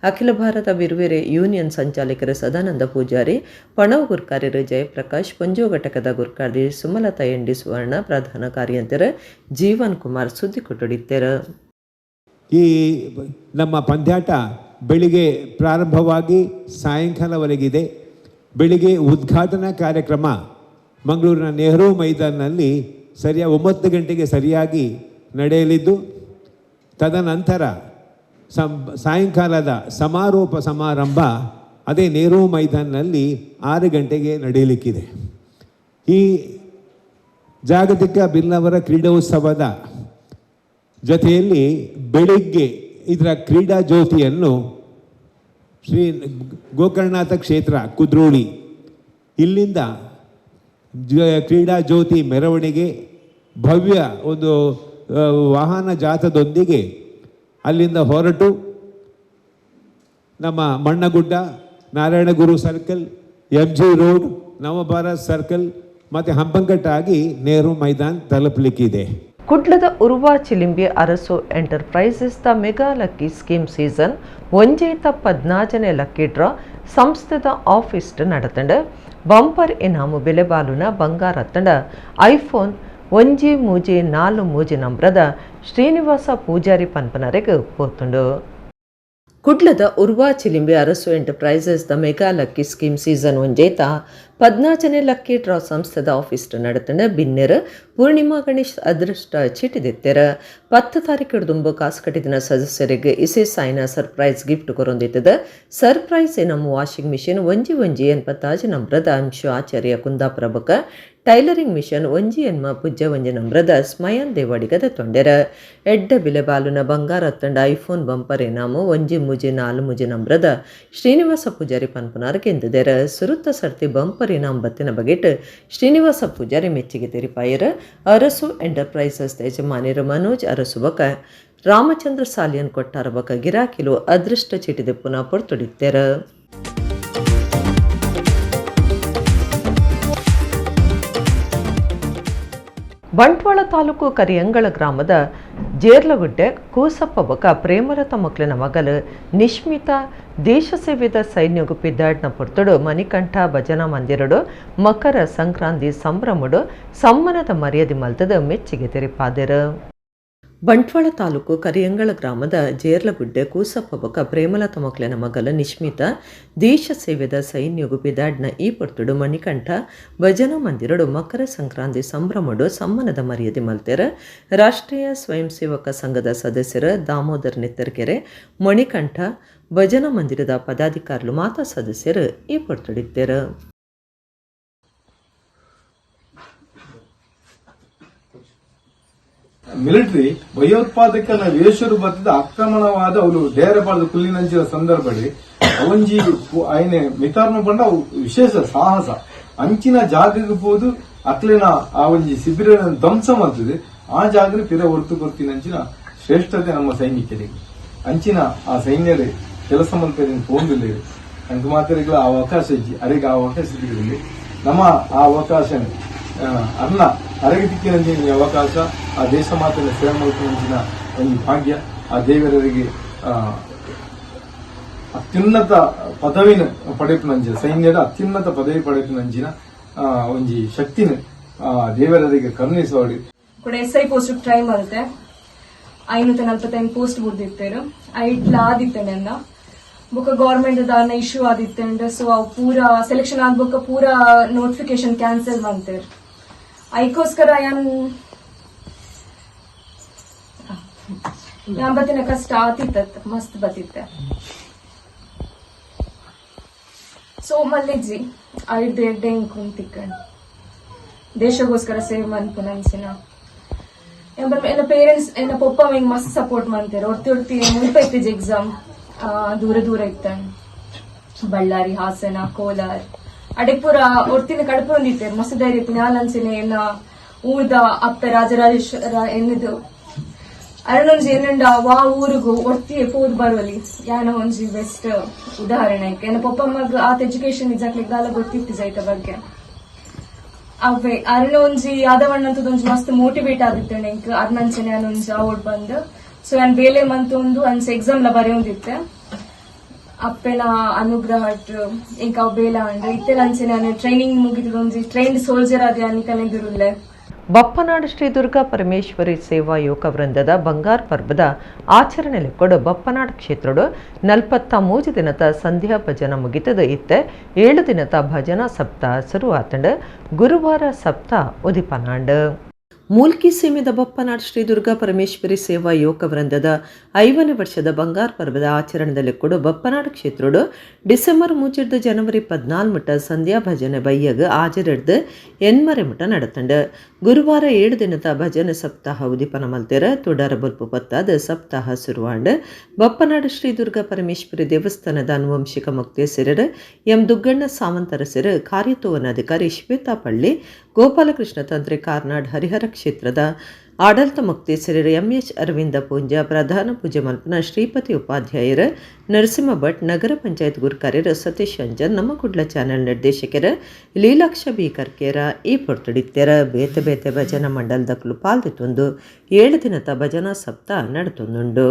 ಅಖಿಲ ಭಾರತ ಬಿರುವೆರೆ ಯೂನಿಯನ್ ಸಂಚಾಲಕರು ಸದಾನಂದ ಪೂಜಾರಿ, ಪಣವು ಗುರ್ಕಾರ್ಯರು ಜಯಪ್ರಕಾಶ್, ಪೊಂಜೋ ಘಟಕದ ಗುರ್ಕಾರ್ದಿ ಸುಮಲತಾ ಎನ್ ಡಿ ಸುವರ್ಣ, ಪ್ರಧಾನ ಕಾರ್ಯಂತರ ಜೀವನ್ ಕುಮಾರ್ ಸುದ್ದಿ ಕೊಟ್ಟಡಿತ್ತೆರು. ಈ ನಮ್ಮ ಪಂದ್ಯಾಟ ಬೆಳಿಗ್ಗೆ ಪ್ರಾರಂಭವಾಗಿ ಸಾಯಂಕಾಲವರೆಗಿದೆ. ಬೆಳಿಗ್ಗೆ ಉದ್ಘಾಟನಾ ಕಾರ್ಯಕ್ರಮ ಮಂಗಳೂರಿನ ನೆಹರು ಮೈದಾನ್ನಲ್ಲಿ ಸರಿಯಾಗಿ 9 ಗಂಟೆಗೆ ಸರಿಯಾಗಿ ನಡೆಯಲಿದ್ದು, ತದನಂತರ ಸಾಯಂಕಾಲದ ಸಮಾರೋಪ ಸಮಾರಂಭ ಅದೇ ನೆಹರು ಮೈದಾನ್ನಲ್ಲಿ 6 ಗಂಟೆಗೆ ನಡೆಯಲಿಕ್ಕಿದೆ. ಈ ಜಾಗತಿಕ ಬಿಲ್ಲವರ ಕ್ರೀಡೋತ್ಸವದ ಜೊತೆಯಲ್ಲಿ ಬೆಳಿಗ್ಗೆ ಇದರ ಕ್ರೀಡಾ ಜ್ಯೋತಿಯನ್ನು ಶ್ರೀ ಗೋಕರ್ಣನಾಥ ಕ್ಷೇತ್ರ ಕುದ್ರೋಳಿ ಇಲ್ಲಿಂದ ಕ್ರೀಡಾ ಜ್ಯೋತಿ ಮೆರವಣಿಗೆ ಭವ್ಯ ಒಂದು ವಾಹನ ಜಾಥದೊಂದಿಗೆ ಅಲ್ಲಿಂದ ಹೊರಟು ನಮ್ಮ Mannagudda, Narayana Guru circle, MG road, Navabharat circle ಮತ್ತು ಹಂಪನಕಟ್ಟಾಗಿ ನೆಹರು ಮೈದಾನ್ ತಲುಪಲಿಕ್ಕಿದೆ. ಕುಡ್ಲದ ಉರ್ವಾ ಚಿಲಿಂಬಿ ಅರಸು enterprises the mega lucky scheme season ಒಂಜೇತ 14ನೇ lucky draw ಸಂಸ್ಥೆದ ಆಫೀಸ್ ನಡತಂಡ. ಬಂಪರ್ ಇನಾಮು ಬೆಲೆ ಬಾಲುನ ಬಂಗಾರ ತಂಡ ಐಫೋನ್ 1343 ನಂಬ್ರದ ಶ್ರೀನಿವಾಸ ಪೂಜಾರಿ ಪನ್ಪನರೆಗ್ ಪೋತುಂಡು. ಕುಡ್ಲದ ಉರ್ವಾ ಚಿಲಿಂಬಿ ಅರಸು enterprises the mega lucky scheme season ಒಂಜೇತ 14ನೇ lucky draw ಸಂಸ್ಥೆದ ಆಫೀಸ್ ನಡತಂಡ. ಬಿನ್ನೆರ್ ಪೂರ್ಣಿಮಾ ಗಣೇಶ್ ಅದೃಷ್ಟ ಚೀಟಿದೆತ್ತೆರ. 10 ತಾರೀಕು ದುಂಬು ಕಾಸು ಕಟ್ಟಿದಿನ ಸದಸ್ಯರಿಗೆ ಇಸೆ ಸಾಯಿನ ಸರ್ಪ್ರೈಸ್ ಗಿಫ್ಟ್ ಕೊರೊಂದಿತ್ತದ. ಸರ್ಪ್ರೈಸ್ ನಮ್ಮ ವಾಷಿಂಗ್ ಮಿಷಿನ್ 1 1 85 ನಂಬ್ರದ ಅಂಶು ಆಚಾರ್ಯ ಕುಂದಾಪುರ ಬೊಕ ಟೈಲರಿಂಗ್ ಮಿಷನ್ 1 ಎನ್ಮ ಪುಜ್ಜ 1 ನಂಬ್ರದ ಸ್ಮಯನ್ ದೇವಾಡಿಗದ ತೊಂಡೆರ. ಎಡ್ಡ ಬಿಲೆ ಬಾಲುನ ಬಂಗಾರ ತಂಡ ಐಫೋನ್ ಬಂಪರ್ ಇನಾಮು 1343 ನಂಬ್ರದ ಶ್ರೀನಿವಾಸ ಪೂಜಾರಿ ಪನ್ಪುನಾರ್ ಗೆಂದಿದೆರ. ಸುರುತ್ತ ಸರ್ತಿ ಬಂಪರ್ ಇನಾಮ್ ಬತ್ತಿನ ಬಗೆಟ್ ಶ್ರೀನಿವಾಸ ಪೂಜಾರಿ ಮೆಚ್ಚಿಗೆ ತೆರಿಪಾಯರ್. ಅರಸು ಎಂಟರ್ಪ್ರೈಸಸ್ ಯಜಮಾನಿರು ಮನೋಜ್ ಅರಸು ಬೊಕ ರಾಮಚಂದ್ರ ಸಾಲಿಯನ್ ಕೊಟ್ಟಾರ ಬೊಕ ಗಿರಾಕಿಲು ಅದೃಷ್ಟ ಚೀಟಿದೆಪ್ಪುನ ಪೊರ್ತುಡಿತ್ತೆರ. ಬಂಟ್ವಾಳ ತಾಲೂಕು ಕರಿಯಂಗಳ ಗ್ರಾಮದ ಜೇರ್ಲಗುಡ್ಡೆ ಕೂಸಪ್ಪ ಬೊಕ ಪ್ರೇಮಲತ ಮಕ್ಳಿನ ಮಗಲು ನಿಶ್ಮಿತಾ ದೇಶ ಸೇವೆದ ಸೈನ್ಯಗು ಪಿದ್ದಾಡ್ನ ಪೊರ್ತುಡು ಮಣಿಕಂಠ ಭಜನಾ ಮಂದಿರಡು ಮಕರ ಸಂಕ್ರಾಂತಿ ಸಂಭ್ರಮಡು ಸಮ್ಮನದ ಮರ್ಯಾದೆ ಮಲ್ತದ ಮೆಚ್ಚಿಗೆ ತೆರಿಪಾದೆರು. ಬಂಟ್ವಾಳ ತಾಲೂಕು ಕರಿಯಂಗಳ ಗ್ರಾಮದ ಜೇರ್ಲಗುಡ್ಡೆ ಕೂಸಪ್ಪ ಬೊಕ ಪ್ರೇಮಲತ ಮಕ್ಳಿನ ಮಗಲ ನಿಶ್ಮಿತಾ ದೇಶ ಸೇವೆದ ಸೈನ್ಯಗು ಪಿದಾಡ್ನ ಈ ಪೊರ್ತುಡು ಮಣಿಕಂಠ ಭಜನಾ ಮಂದಿರಡು ಮಕರ ಸಂಕ್ರಾಂತಿ ಸಂಭ್ರಮಡು ಸಮ್ಮನದ ಮರ್ಯಾದೆ ಮಲ್ತೆರ. ರಾಷ್ಟ್ರೀಯ ಸ್ವಯಂ ಸೇವಕ ಸಂಘದ ಸದಸ್ಯರ ದಾಮೋದರ್ ನೆತ್ತರ್ಕೆರೆ, ಮಣಿಕಂಠ ಭಜನಾ ಮಂದಿರದ ಪದಾಧಿಕಾರಿಲು ಮಾತಾ ಸದಸ್ಯರು ಈ ಪೊರ್ತುಡಿತ್ತೆರು. ಮಿಲಿಟರಿ ಭಯೋತ್ಪಾದಕನ ವೇಷರು ಬತ್ತದ ಆಕ್ರಮಣವಾದ ಅವರು ಡೇರೆ ಪಾಡ್ದು ಕುಲ್ಲಿನಂಚಿನ ಸಂದರ್ಭಡಿ ಅವಂಜಿ ಆಯ್ನೆ ಮಿತಾರ್ನ ಪಂಡ ಅವು ವಿಶೇಷ ಸಾಹಸ ಅಂಚಿನ ಜಾಗಕ್ಕೆ ಪೋದು ಅಕ್ಲಿನ ಆ ಒಂಜಿ ಶಿಬಿರ ಧ್ವಂಸ ಮಾಡ್ತದೆ. ಆ ಜಾಗಕ್ಕೆ ಪಿರ ಹೊರತು ಕೊರ್ತಿನಂಚಿನ ಶ್ರೇಷ್ಠತೆ ನಮ್ಮ ಸೈನಿಕರಿಗೆ. ಅಂಚಿನ ಆ ಸೈನ್ಯರೇ ಕೆಲಸ ಮಲ್ಪೆರಿನ ಪೋಂದಿಲ್ಲ ಅಂಕ ಮಾತ್ರ ಆ ಅವಕಾಶ ಇಜ್ಜಿ, ಅರೆಗೆ ಆ ಅವಕಾಶ ಸಿಕ್ಕಿರಲಿ ನಮ್ಮ ಆ ಅವಕಾಶ ಅನ್ನ ಅರಗೆ ತಿಕ್ಕಿನಂಚಿನ ಅವಕಾಶ ಆ ದೇಶ ಮಾತಿನ ಸೇವೆ ಮಲ್ಪುನಂಚಿನ ಒಂಜಿ ಭಾಗ್ಯ ಆ ದೇವರರಿಗೆ ಅತ್ಯುನ್ನತ ಪದವಿನ ಪಡೆಪುನಂಚಿನ ಸೈನ್ಯದ ಅತ್ಯುನ್ನತ ಪದವಿ ಪಡೆಪುನಂಚಿನ ಒಂಜಿ ಶಕ್ತಿನ ದೇವರರಿಗೆ ಕರುಣಿಸೋಡಿ. ಕೂಡ ಎಸ್ I post try ಮಲ್ತೆ 545 ಪೋಸ್ಟ್ ಬುಡ್ದಿತ್ತೇರು ಐಟ್ಲ ಆದಿತ್ತೇನೆ ಅನ್ನ ಬೊಕ ಗವರ್ಮೆಂಟ್ ದಾನ ಇಶ್ಯೂ ಆದಿತ್ತಂಡ್. ಸೊ ಅವು ಪೂರಾ ಸೆಲೆಕ್ಷನ್ ಆದ್ ಬೊಕ ಪೂರಾ ನೋಟಿಫಿಕೇಶನ್ ಕ್ಯಾನ್ಸಲ್ ಮಂತೇರ್. ಐಕೋಸ್ಕರ ಯಾನ್ ಯಾನ್ ಬತ್ತಿನ ಕಷ್ಟ ಆತಿತ್ತ ಮಸ್ತ್ ಬತ್ತಿತ್ತೆ. ಸೊ ಮಲ್ಲೆಜ್ಜಿ ಐಡ್ದು ಎಡ್ಡೆ ಇಂಕುಂತಿಕ್ಕಂಡ್ ದೇಶಗೋಸ್ಕರ ಸೇವ್ ಮನ್ಪುನಂಚಿನ ಎನ್ನ ಪೇರೆಂಟ್ಸ್ ಎನ್ನ ಪೊಪ್ಪ ಹಿಂಗ್ ಮಸ್ತ್ ಸಪೋರ್ಟ್ ಮಾಡ್ತಾರೆ. ಒರ್ತಿ ಒರ್ತಿ ಮುಲ್ಪ ಇತ್ತಿಜ್ ಎಕ್ಸಾಮ್ ದೂರ ದೂರ ಇತ್ತಾನೆ, ಬಳ್ಳಾರಿ, ಹಾಸನ, ಕೋಲಾರ್ ಅಡೆಪುರ ಒರ್ತಿನ ಕಡಪು ಹೊಂದಿತ್ತೇರು ಮಸ್ತ್ ಧೈರ್ಯ ಇತ್ತು. ನಾನು ಅನ್ಸಿನ ಎನ್ನ ಊರ್ದ ಅಪ್ಪೆ ರಾಜರಾಜೇಶ್ವರ ಎನ್ನದು ಅರಣೊಂಜಿ ಎನ್ನುಂಡ ವಾ ಊರುಗು ಒರ್ತಿ ಪೋದು ಬರುವಲಿ ಯಾನ ಒಂಜಿ ಬೆಸ್ಟ್ ಉದಾಹರಣೆ. ಎನ್ನ ಪೊಪ್ಪಮ್ಮಗ್ ಆತ ಎಜುಕೇಶನ್ ನಿಜಾಕ್ಲಿಗ್ ದಾಲ ಗೊತ್ತಿತ್ತು ಜೈತ ಬಗ್ಗೆ. ಅವೇ ಅರಣ ಒಂಜಿ ಯಾದವಣ್ಣಂತದೊಂಜಿ ಮಸ್ತ್ ಮೋಟಿವೇಟ್ ಆದಿತ್ತೇನೆ ಎಂಕ್ ಅರ್ನಂಚನೆ ಒಂಜಿ ಅವಡ್ ಬಂದ್. ಸೊ ಯಾನ್ ಬೇಲೆ ಮಂತೊಂದು ಅಂಚ ಎಕ್ಸಾಮ್ ಲ ಬರೆಯೊಂದಿತ್ತೆ. ಅಪ್ಪೆನ ಅನುಗ್ರಹ ಎಂಕ್ ಅವ್ ಬೇಲೆ ಅಂಡ್ ಇತ್ತೆಲ ಅಂಚನೆ ನಾನು ಟ್ರೈನಿಂಗ್ ಮುಗಿದೊಂಜಿ ಟ್ರೈನ್ಡ್ ಸೋಲ್ಜರ್ ಆದ ಅನಿಕನೆ. ಬಪ್ಪನಾಡು ಶ್ರೀ ದುರ್ಗಾ ಪರಮೇಶ್ವರಿ ಸೇವಾ ಯೋಗ ವೃಂದದ ಬಂಗಾರ್ ಪರ್ಬದ ಆಚರಣೆ ಲೆಕ್ಕೊಡು ಬಪ್ಪನಾಡು ಕ್ಷೇತ್ರಡು 43 ದಿನದ ಸಂಧ್ಯಾ ಭಜನ ಮುಗಿತದ ಇತ್ತೆ 7 ದಿನದ ಭಜನಾ ಸಪ್ತಾಹ ಶುರುವಾತಂಡು. ಗುರುವಾರ ಸಪ್ತಾಹ ಉದಿಪನಾಂಡು. ಮೂಲ್ಕಿ ಸೀಮೆದ ಬಪ್ಪನಾಡು ಶ್ರೀ ದುರ್ಗಾ ಪರಮೇಶ್ವರಿ ಸೇವಾ ಯೋಗ ವೃಂದದ 5ನೇ ವರ್ಷದ ಬಂಗಾರ್ ಪರ್ವದ ಆಚರಣೆದಲ್ಲಿ ಕೂಡ ಬಪ್ಪನಾಡು ಕ್ಷೇತ್ರಡು ಡಿಸೆಂಬರ್ 3 ಜನವರಿ 14 ಮಟ್ಟ ಸಂಧ್ಯಾ ಭಜನೆ ಬಯ್ಯಗ ಆಜರೆಡ್ದು ಎನ್ಮರೆ ಮಟ್ಟ ನಡತಂಡು. ಗುರುವಾರ 7 ದಿನದ ಭಜನೆ ಸಪ್ತಾಹ ಉದೀಪನ ಮಲ್ತೆರ ತುಡಾರ ಬೊಲ್ಪು ಪತ್ತಾದ ಸಪ್ತಾಹ ಶುರುವಾಂಡು. ಬಪ್ಪನಾಡು ಶ್ರೀ ದುರ್ಗಾ ಪರಮೇಶ್ವರಿ ದೇವಸ್ಥಾನದ ಅನುವಂಶಿಕ ಮುಕ್ತೇಸರರು ಎಂ ದುಗ್ಗಣ್ಣ ಸಾಮಂತರಸರು, ಕಾರ್ಯತೋವನಾಧಿಕಾರಿ ಶ್ವೇತಾ ಪಳ್ಳಿ, ಗೋಪಾಲಕೃಷ್ಣ ತಂತ್ರಿ ಕಾರ್ನಾಡ್ ಹರಿಹರ ಕ್ಷೇತ್ರದ ಆಡಳಿತ ಮುಕ್ತೇಸರರು ಎಂಎಚ್ ಅರವಿಂದ ಪೂಂಜಾ, ಪ್ರಧಾನ ಪೂಜೆ ಮಲ್ಪನ ಶ್ರೀಪತಿ ಉಪಾಧ್ಯಾಯರು, ನರಸಿಂಹ ಭಟ್, ನಗರ ಪಂಚಾಯತ್ ಗುರುಕಾರ್ಯರು ಸತೀಶ್ ಅಂಜನ್, ನಮ್ಮ ಕುಡ್ಲ ಚಾನೆಲ್ ನಿರ್ದೇಶಕರು ಲೀಲಾಕ್ಷ ಬಿ ಕರ್ಕೇರ ಈ ಪೊರ್ತುಡಿತ್ತೆರ. ಬೇತೆ ಬೇತೆ ಭಜನಾ ಮಂಡಲದಕ್ಲು ಪಾಲ್ದಿತ್ತೊಂದು 7 ದಿನದ ಭಜನಾ ಸಪ್ತಾಹ ನಡತೊಂದುಂಡು.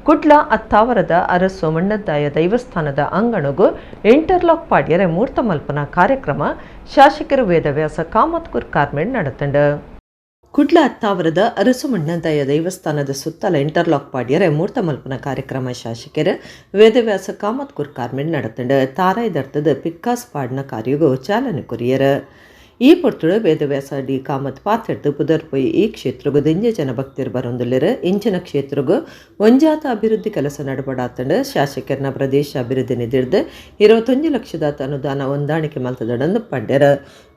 ಕುಡ್ಲ ಅತ್ತಾವರದ ಅರಸು ಮಣ್ಣದ್ದಾಯ ದೈವಸ್ಥಾನದ ಅಂಗಣಗು ಇಂಟರ್ಲಾಕ್ ಪಾಡ್ಯರೆ ಮೂರ್ತ ಮಲ್ಪನ ಕಾರ್ಯಕ್ರಮ ಶಾಸಕರು ವೇದವ್ಯಾಸ ಕಾಮತ್ ಗುರ್ಕಾರ್ಮೆಂಟ್ ನಡೆತಂಡ. ಕುಡ್ಲ ಅತ್ತಾವರದ ಅರಸು ಮಣ್ಣದ್ದಾಯ ದೇವಸ್ಥಾನದ ಸುತ್ತಲ ಇಂಟರ್ಲಾಕ್ ಪಾಡ್ಯರೆ ಮೂರ್ತ ಮಲ್ಪನ ಕಾರ್ಯಕ್ರಮ ಶಾಸಕರು ವೇದವ್ಯಾಸ ಕಾಮತ್ ಗುರ್ಕಾರ್ಮೆಂಟ್ ನಡೆತಂಡ. ತಾರಾಯ್ದರ್ಥದ ಪಿಕ್ಕಾಸ್ ಪಾಡ್ನ ಕಾರ್ಯಗೂ ಚಾಲನೆ ಕೊರಿಯರ. ಈ ಪೊರ್ತುಡು ವೇದವ್ಯಾಸ ಡಿ ಕಾಮತ್ ಪಾತೆರ್ದು ಪುದರ್ಪೊಯ್ ಈ ಕ್ಷೇತ್ರಗು ದಿಂಜ ಜನ ಭಕ್ತರು ಬರೊಂದುಲ್ಲೆರ್. ಇಂಚಿನ ಕ್ಷೇತ್ರಗು ಒಂಜಾತ ಅಭಿವೃದ್ಧಿ ಕೆಲಸ ನಡಬಡಾತಂಡು. ಶಾಸಕರನ ಪ್ರದೇಶ ಅಭಿವೃದ್ಧಿ ನಿಧಿರ್ದು 21 ಲಕ್ಷದ ಅನುದಾನ ಹೊಂದಾಣಿಕೆ ಮಲ್ತದಡಂದು ಪಂಡೆರ್.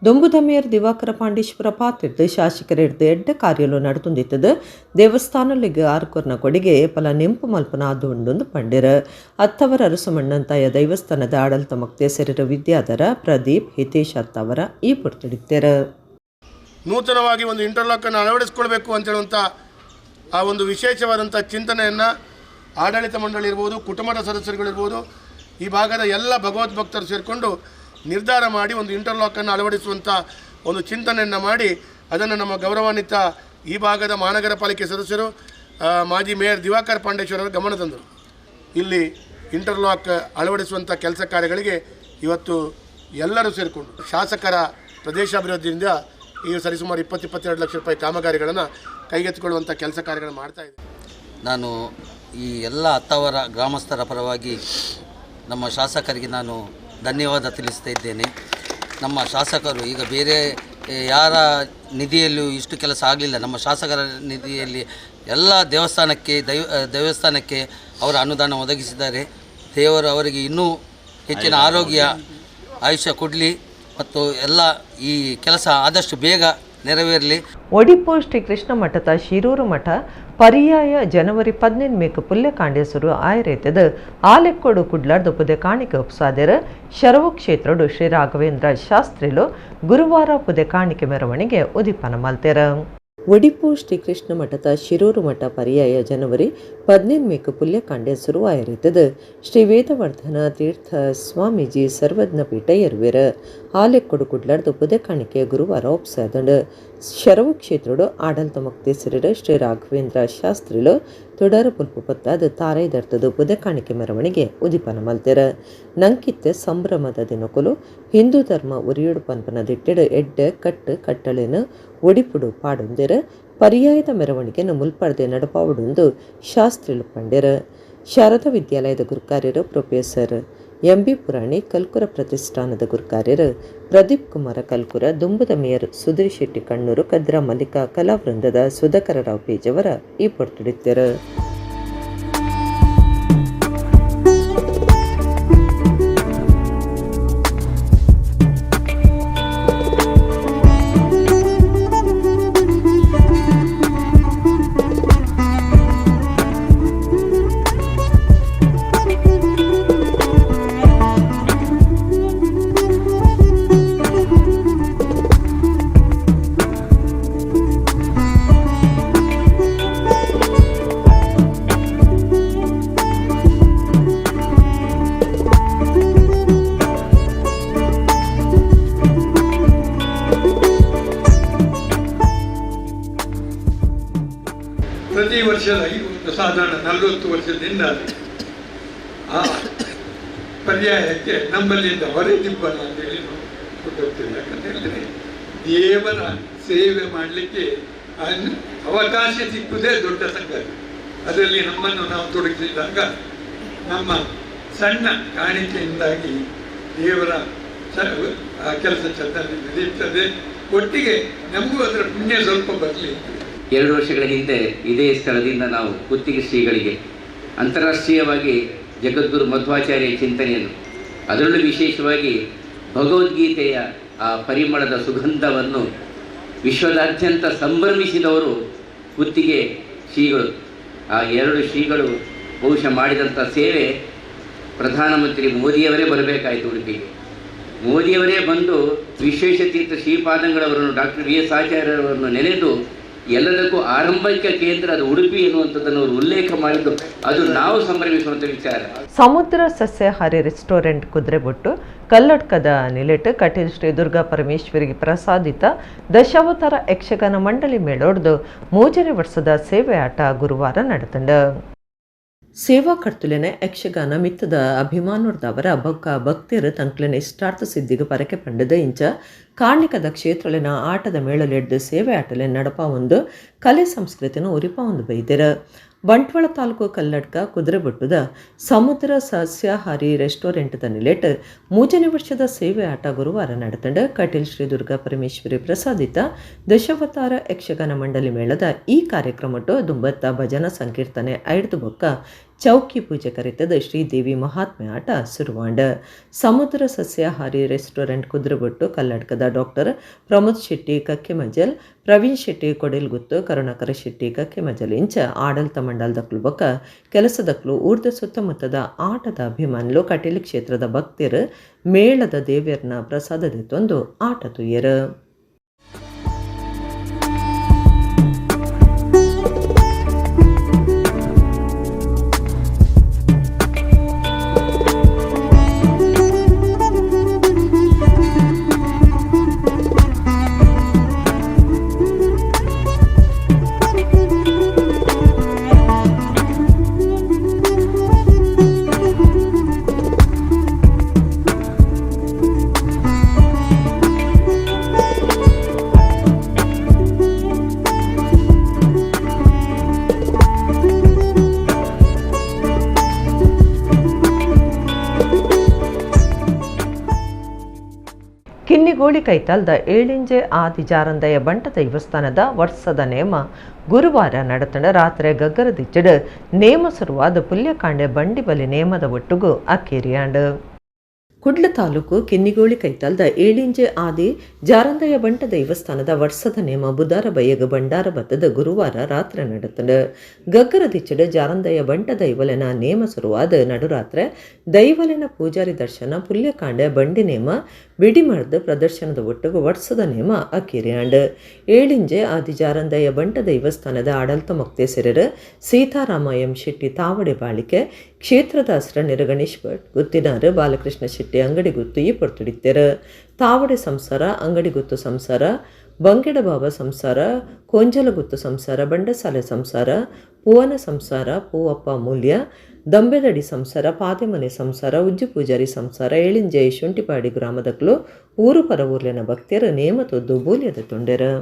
ದೊಂಬುದ ಮೇಯರ್ ದಿವಾಕರ ಪಾಂಡೇಶ್ವರ ಪಾತೆರ್ದು ಶಾಸಕರಿರ್ದು ಎಡ್ಡ ಕಾರ್ಯಲು ನಡತೊಂದಿತ್ತದು. ದೇವಸ್ಥಾನಲಿಗ್ ಆರ್ಕೊರ್ನ ಕೊಡಿಗೆ ಪಲ ನೆಂಪು ಮಲ್ಪನ ಅದು ಉಂಡೊಂದು ಪಂಡೆರ್. ಅತ್ತವರ ಅರಸುಮಣ್ಣಂತಾಯ ದೇವಸ್ಥಾನದ ಆಡಳಿತ ಮೊಕ್ತೇಸರರ ವಿದ್ಯಾಧರ ಪ್ರದೀಪ್ ಹಿತೇಶ್ ಅತ್ತವರ ಈ ಪೊರ್ತುಡು ನೂತನವಾಗಿ ಒಂದು ಇಂಟರ್ಲಾಕ್ ಅನ್ನು ಅಳವಡಿಸಿಕೊಳ್ಬೇಕು ಅಂತ ಹೇಳುವಂಥ ಆ ಒಂದು ವಿಶೇಷವಾದಂಥ ಚಿಂತನೆಯನ್ನು ಆಡಳಿತ ಮಂಡಳಿ ಇರ್ಬೋದು, ಕುಟುಂಬದ ಸದಸ್ಯರುಗಳಿರ್ಬೋದು, ಈ ಭಾಗದ ಎಲ್ಲ ಭಗವದ್ಭಕ್ತರು ಸೇರಿಕೊಂಡು ನಿರ್ಧಾರ ಮಾಡಿ ಒಂದು ಇಂಟರ್ಲಾಕನ್ನು ಅಳವಡಿಸುವಂಥ ಒಂದು ಚಿಂತನೆಯನ್ನು ಮಾಡಿ ಅದನ್ನು ನಮ್ಮ ಗೌರವಾನ್ವಿತ ಈ ಭಾಗದ ಮಹಾನಗರ ಪಾಲಿಕೆ ಸದಸ್ಯರು ಮಾಜಿ ಮೇಯರ್ ದಿವಾಕರ್ ಪಾಂಡೇಶ್ವರರ ಗಮನ ತಂದರು. ಇಲ್ಲಿ ಇಂಟರ್ಲಾಕ್ ಅಳವಡಿಸುವಂಥ ಕೆಲಸ ಕಾರ್ಯಗಳಿಗೆ ಇವತ್ತು ಎಲ್ಲರೂ ಸೇರಿಕೊಂಡು ಶಾಸಕರ ಪ್ರದೇಶಾಭಿವೃದ್ಧಿಯಿಂದ ಈ ಸರಿಸುಮಾರು 20-22 ಲಕ್ಷ ರೂಪಾಯಿ ಕಾಮಗಾರಿಗಳನ್ನು ಕೈಗೆತ್ತಿಕೊಳ್ಳುವಂಥ ಕೆಲಸ ಕಾರ್ಯಗಳನ್ನು ಮಾಡ್ತಾ ಇದ್ದೀವಿ. ನಾನು ಈ ಎಲ್ಲ ಅತ್ತಾವರ ಗ್ರಾಮಸ್ಥರ ಪರವಾಗಿ ನಮ್ಮ ಶಾಸಕರಿಗೆ ನಾನು ಧನ್ಯವಾದ ತಿಳಿಸ್ತಾ ಇದ್ದೇನೆ. ನಮ್ಮ ಶಾಸಕರು ಈಗ ಬೇರೆ ಯಾರ ನಿಧಿಯಲ್ಲೂ ಇಷ್ಟು ಕೆಲಸ ಆಗಲಿಲ್ಲ. ನಮ್ಮ ಶಾಸಕರ ನಿಧಿಯಲ್ಲಿ ಎಲ್ಲ ದೇವಸ್ಥಾನಕ್ಕೆ ದೇವಸ್ಥಾನಕ್ಕೆ ಅವರ ಅನುದಾನ ಒದಗಿಸಿದ್ದಾರೆ. ದೇವರು ಅವರಿಗೆ ಇನ್ನೂ ಹೆಚ್ಚಿನ ಆರೋಗ್ಯ ಆಯುಷ್ಯ ಕೊಡಲಿ ಮತ್ತು ಎಲ್ಲ ಈ ಕೆಲಸ ಆದಷ್ಟು ಬೇಗ ನೆರವೇರಲಿ. ಒಡಿಪು ಶ್ರೀ ಕೃಷ್ಣ ಮಠದ ಶಿರೂರು ಮಠ ಪರ್ಯಾಯ ಜನವರಿ 18 ಮೇಕ್ ಪುಲ್ಯಕಾಂಡೇಸರು ಆಯರೇತದ ಆಲೆಕ್ಕೋಡು ಕುಡ್ಲಾರ್ದು ಪುದೆ ಕಾಣಿಕೆ ಉಪ್ಸಾದೆರ. ಶರವು ಕ್ಷೇತ್ರಡು ಶ್ರೀ ರಾಘವೇಂದ್ರ ಶಾಸ್ತ್ರಿಲು ಗುರುವಾರ ಪುದೆ ಕಾಣಿಕೆ ಮೆರವಣಿಗೆ ಉದೀಪನ ಮಲ್ತೆರ. ಒಡಿಪು ಶ್ರೀ ಕೃಷ್ಣ ಮಠದ ಶಿರೂರು ಮಠ ಪರ್ಯಾಯ ಜನವರಿ 18 ಮೇಕ್ ಪುಲ್ಯಕಾಂಡೆ ಸುರುವಾಯರಿತದ ಶ್ರೀ ವೇದವರ್ಧನ ತೀರ್ಥ ಸ್ವಾಮೀಜಿ ಸರ್ವಜ್ಞ ಪೀಠ ಎರುವೆರ. ಆಲೆಕ್ಕೊಡು ಕುಡ್ಲಾರ್ದು ಪುದೆ ಕಾಣಿಕೆ ಗುರುವಾರ ಒಪ್ಸಾದಂಡು. ಶರವು ಕ್ಷೇತ್ರಡು ಆಡಳಿತ ಮುಕ್ತೇಸರಿರ ಶ್ರೀ ರಾಘವೇಂದ್ರ ಶಾಸ್ತ್ರಿಲು ತೊಡರ ಪುಲ್ಪು ಪತ್ತಾದ ತಾರೈದರ್ತದ ಪುದೆ ಕಾಣಿಕೆ ಮೆರವಣಿಗೆ ಉದೀಪನ ಮಲ್ತೆರ. ನಂಕಿತ್ತೆ ಸಂಭ್ರಮದ ದಿನಕುಲು ಹಿಂದೂ ಧರ್ಮ ಉರಿಯುಡು ಪನ್ಪನ ದಿಟ್ಟಿಡು ಎಡ್ಡೆ ಕಟ್ಟು ಕಟ್ಟಳೆನು ಒಡಿಪುಡು ಪಾಡೊಂದೆರ. ಪರ್ಯಾಯದ ಮೆರವಣಿಗೆಯನ್ನು ಮುಲ್ಪಡದೆ ನಡಪಾವುಡೊಂದು ಶಾಸ್ತ್ರಿಲು ಪಂಡೆರ. ಶಾರದಾ ವಿದ್ಯಾಲಯದ ಗುರುಕಾರ್ಯರು ಪ್ರೊಫೆಸರ್ ಎಂ.ಬಿ. ಪುರಾಣಿ, ಕಲ್ಕುರ ಪ್ರತಿಷ್ಠಾನದ ಗುರುಕಾರ್ಯರು ಪ್ರದೀಪ್ ಕುಮಾರ ಕಲ್ಕುರ, ದುಂಬುದ ಮೇಯರ್ ಸುಧೀರ್ ಶೆಟ್ಟಿ ಕಣ್ಣೂರು, ಕದ್ರಾ ಮಲ್ಲಿಕಾ ಕಲಾವೃಂದದ ಸುಧಾಕರ ರಾವ್ ಪೇಜವರ ಈ ಪೊರ್ತುಡಿದ್ದರು. ಪ್ರತಿ ವರ್ಷದ ಸಾಧಾರಣ 40 ವರ್ಷದಿಂದ ಆ ಪರ್ಯಾಯಕ್ಕೆ ನಮ್ಮಲ್ಲಿಂದ ಹೊರೆ ದಿಬ್ಬನ ಅಂತೇಳಿ ನಾವು ಕೊಟ್ಟೋಗ್ತೇವೆ. ಯಾಕಂತ ಹೇಳಿದರೆ ದೇವರ ಸೇವೆ ಮಾಡಲಿಕ್ಕೆ ಅವಕಾಶ ಸಿಕ್ಕುವುದೇ ದೊಡ್ಡ ಸಂಗತಿ. ಅದರಲ್ಲಿ ನಮ್ಮನ್ನು ನಾವು ತೊಡಗಿಸಿದಾಗ ನಮ್ಮ ಸಣ್ಣ ಕಾಣಿಕೆಯಿಂದಾಗಿ ದೇವರ ಕೆಲಸ ಚೆನ್ನಾಗಿ ನಡೆಯುತ್ತದೆ. ಒಟ್ಟಿಗೆ ನಮಗೂ ಅದರ ಪುಣ್ಯ ಸ್ವಲ್ಪ ಬರಲಿ. 2 ವರ್ಷಗಳ ಹಿಂದೆ ಇದೇ ಸ್ಥಳದಿಂದ ನಾವು ಪುತ್ತಿಗೆ ಶ್ರೀಗಳಿಗೆ ಅಂತಾರಾಷ್ಟ್ರೀಯವಾಗಿ ಜಗದ್ಗುರು ಮಧ್ವಾಚಾರ್ಯ ಚಿಂತನೆಯನ್ನು, ಅದರಲ್ಲೂ ವಿಶೇಷವಾಗಿ ಭಗವದ್ಗೀತೆಯ ಆ ಪರಿಮಳದ ಸುಗಂಧವನ್ನು ವಿಶ್ವದಾದ್ಯಂತ ಸಂಭ್ರಮಿಸಿದವರು ಪುತ್ತಿಗೆ ಶ್ರೀಗಳು. ಆ ಎರಡು ಶ್ರೀಗಳು ಬಹುಶಃ ಮಾಡಿದಂಥ ಸೇವೆ ಪ್ರಧಾನಮಂತ್ರಿ ಮೋದಿಯವರೇ ಬರಬೇಕಾಯಿತು ಉಡುಪಿಗೆ. ಮೋದಿಯವರೇ ಬಂದು ವಿಶ್ವೇಶತೀರ್ಥ ಶ್ರೀಪಾದಂಗಳವರನ್ನು, ಡಾಕ್ಟರ್ ವಿ ಎಸ್ ಆಚಾರ್ಯರವರನ್ನು ನೆನೆದು ಎಲ್ಲದಕ್ಕೂ ಆರಂಭಿಕ ಕೇಂದ್ರ ಅದು ಉಡುಪಿ ಎನ್ನುವಂಥದ್ದನ್ನು ಅವರು ಉಲ್ಲೇಖ ಮಾಡಿದ್ದು, ಅದು ನಾವು ಸಂಭ್ರಮಿಸುವಂಥ ವಿಚಾರ. ಸಮುದ್ರ ಸಸ್ಯಾಹಾರಿ ರೆಸ್ಟೋರೆಂಟ್ ಕುದುರೆಬೊಟ್ಟು ಕಲ್ಲಡ್ಕದ ನಿಲೆಟ್ ಕಟೀಲ್ ಶ್ರೀ ದುರ್ಗಾ ಪರಮೇಶ್ವರಿಗೆ ಪ್ರಸಾದಿತ ದಶಾವತಾರ ಯಕ್ಷಗಾನ ಮಂಡಳಿ ಮೇಳೊಡ್ದು 3ನೇ ವರ್ಷದ ಸೇವೆ ಆಟ ಗುರುವಾರ ನಡೆತಂಡ. ಸೇವಾಕರ್ತುಲೆನೆ ಯಕ್ಷಗಾನ ಮಿತ್ತದ ಅಭಿಮಾನದವರ ಬೊಕ್ಕ ಭಕ್ತಿಯರು ತಂಕ್ಲೆನ ಇಷ್ಟಾರ್ಥ ಸಿದ್ಧಿಗೆ ಪರಕೆ ಪಂಡದ ಇಂಚ ಕಾರ್ಣಿಕದ ಕ್ಷೇತ್ರಲೆನ ಆಟದ ಮೇಳಲೆಡ್ದು ಸೇವೆ ಆಟಲೆ ನಡಪ ಒಂದು ಕಲೆ ಸಂಸ್ಕೃತಿನ ಉರಿಪ ಒಂದು ಬೈದಿರ. ಬಂಟ್ವಾಳ ತಾಲೂಕು ಕಲ್ಲಡ್ಕ ಕುದುರೆಬೊಟ್ಟುದ ಸಮುದ್ರ ಸಸ್ಯಾಹಾರಿ ರೆಸ್ಟೋರೆಂಟ್ದ ನಿಲೆಟ್ 3ನೇ ವರ್ಷದ ಸೇವೆ ಆಟ ಗುರುವಾರ ನಡೆತಂಡ. ಕಟೀಲ್ ಶ್ರೀ ದುರ್ಗಾ ಪರಮೇಶ್ವರಿ ಪ್ರಸಾದಿತ ದಶಾವತಾರ ಯಕ್ಷಗಾನ ಮಂಡಳಿ ಮೇಳದ ಈ ಕಾರ್ಯಕ್ರಮಟ್ಟು ದುಂಬತ್ತ ಭಜನಾ ಸಂಕೀರ್ತನೆ ಐಡ್ದು ಬೊಕ್ಕ ಚೌಕಿ ಪೂಜೆ ಕರೆತದ ಶ್ರೀದೇವಿ ಮಹಾತ್ಮೆ ಆಟ ಸುರುವಾಂಡ. ಸಮುದ್ರ ಸಸ್ಯಾಹಾರಿ ರೆಸ್ಟೋರೆಂಟ್ ಕುದುರೆಬೊಟ್ಟು ಕಲ್ಲಡ್ಕದ ಡಾಕ್ಟರ್ ಪ್ರಮೋದ್ ಶೆಟ್ಟಿ ಕಕ್ಕೆಮಜಲ್, ಪ್ರವೀಣ್ ಶೆಟ್ಟಿ ಕೊಡಿಲ್ಗುತ್ತು, ಕರುಣಾಕರ ಶೆಟ್ಟಿ ಕಕ್ಕೆಮಜಲ್ ಇಂಚ ಆಡಳಿತ ಮಂಡಲದಕ್ಲು ಬೊಕ್ಕ ಕೆಲಸದಕ್ಲು ಊರ್ದ ಸುತ್ತಮುತ್ತದ ಆಟದ ಅಭಿಮಾನಿಲು ಕಟೀಲು ಕ್ಷೇತ್ರದ ಭಕ್ತರು ಮೇಳದ ದೇವಿಯರ್ನ ಪ್ರಸಾದದ ಆಟ ತುಯ್ಯರು. ಕಿನ್ನಿಗೋಳಿ ಕೈತಾಲ್ದ ಏಳಿಂಜೆ ಆದಿ ಜಾರಂದಯ ಬಂಟ ದೈವಸ್ಥಾನದ ವರ್ಷದ ನೇಮ ಗುರುವಾರ ನಡೆತಂಡ ರಾತ್ರಿ ಗಗ್ಗರದಿಚ್ಚಡು ನೇಮ ಸುರುವಾದ ಪುಲ್ಯಕಾಂಡೆ ಬಂಡಿ ಬಲಿ ನೇಮದ ಒಟ್ಟುಗು ಅಕ್ಕೇರಿಯಾಂಡ್. ಕುಡ್ಲ ತಾಲೂಕು ಕಿನ್ನಿಗೋಳಿ ಕೈತಾಲ್ದ ಏಳಿಂಜೆ ಆದಿ ಜಾರಂದಯ ಬಂಟ ದೈವಸ್ಥಾನದ ವರ್ಷದ ನೇಮ ಬುಧಾರ ಬಯ್ಯಗ ಬಂಡಾರ ಬತ್ತದ ಗುರುವಾರ ರಾತ್ರಿ ನಡೆತಂಡ. ಗಗ್ಗರದಿಚ್ಚಡು ಜಾರಂದಯ ಬಂಟ ದೈವಲೆನ ನೇಮ ಸುರುವಾದ ನಡುರಾತ್ರೆ ದೈವಲೆನ ಪೂಜಾರಿ ದರ್ಶನ ಪುಲ್ಯಕಾಂಡೆ ಬಂಡಿ ನೇಮ ಬಿಡಿಮರ್ದ ಪ್ರದರ್ಶನದ ಒಟ್ಟುಗು ವರ್ಷದ ನೇಮ ಅಕ್ಕೇರಿಯಾಂಡ್. ಏಳಿಂಜೆ ಆದಿ ಜಾರಂದಯ ಬಂಟ ದೈವಸ್ಥಾನದ ಆಡಳಿತ ಮೊಕ್ತೇಸರರು ಸೀತಾರಾಮ ಎಂ ಶೆಟ್ಟಿ ತಾವಡೆ ಬಾಳಿಕೆ ಕ್ಷೇತ್ರದ ಅಸ್ರಣ್ಯರು ಗಣೇಶ್ ಭಟ್ ಗುತ್ತಿನಾರು ಬಾಲಕೃಷ್ಣ ಶೆಟ್ಟಿ ಅಂಗಡಿ ಗುತ್ತು ಈ ಪೊರ್ತುಡಿತ್ತೆರು. ತಾವಡೆ ಸಂಸಾರ, ಅಂಗಡಿ ಗುತ್ತು ಸಂಸಾರ, ಬಂಗೆಡ ಬಾಬಾ ಸಂಸಾರ, ಕೊಂಜಲಗುತ್ತು ಸಂಸಾರ, ಬಂಡಸಾಲೆ ಸಂಸಾರ, ಪೂವನ ಸಂಸಾರ, ಪೂವಪ್ಪ ಮೂಲ್ಯ, ದಂಬೆದಡಿ ಸಂಸಾರ, ಪಾದೆಮನೆ ಸಂಸಾರ, ಉಜ್ಜು ಪೂಜಾರಿ ಸಂಸಾರ, ಏಳಿಂಜೆ ಶುಂಠಿಪಾಡಿ ಗ್ರಾಮದಕ್ಲು ಊರು ಪರ ಊರ್ಲೆನ ಭಕ್ತಿಯರು ನೇಮ ತೊದ್ದು ಬೂಲ್ಯದ ತೊಂಡೆರು.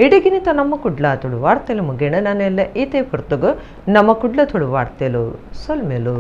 ಇಡಗಿನಿತ ನಮ್ಮ ಕುಡ್ಲ ತುಳು ವಾರ್ತೆಲು ಮುಗಿಣ ನಾನೆಲ್ಲ ಈತೆ ಪುರ್ತುಗು ನಮ್ಮ ಕುಡ್ಲ ತುಳು ವಾರ್ತೆಲು ಸೊಲ್ಮೆಲು.